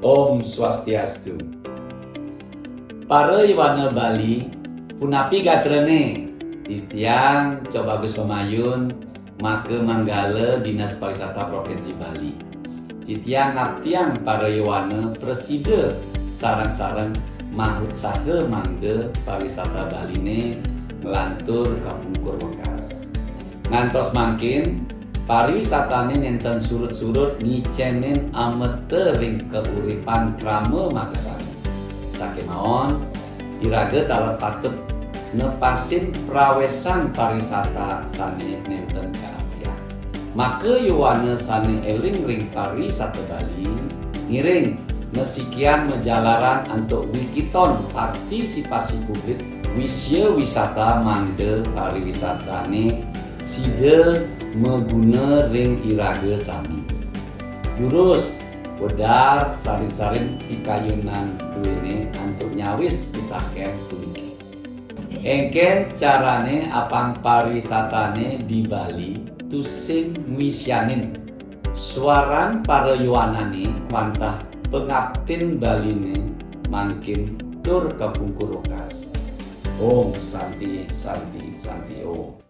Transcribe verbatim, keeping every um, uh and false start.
Om Swastiastu. Para yowana Bali, punapi gatrane? Titiang Cok Bagus Pamayun, Maka Manggala, Dinas Pariwisata Provinsi Bali. Titiang ngabdiang para yowana prasida sareng-sareng mahutsaha mangda pariwisata Baline nglantur kapungkur wekas. Ngantos mangkin, pariwisatane nenten surut-surut ngicenin ameta ring kauripan krama makasami. Sakemawon, iraga taler patut nepasin prawesan pariwisata sane nenten kaampiang. Maka yowana sane eling ring pariwisata Bali, ngiring masikian majalaran antuk wikiton partisipasi publik, wisya wisata mangda pariwisatane sida maguna ring iraga sami. Durus, wedar sarin-sarin pikayunan duene antuk nyawis pitaken puniki. Engken carane apang pariwisatane di Bali tusing ngwisianin swaran para yowanane wantah pangaptin Baline mangkin tur kapungkur wekas. Om Santi, Santi, Santi Om.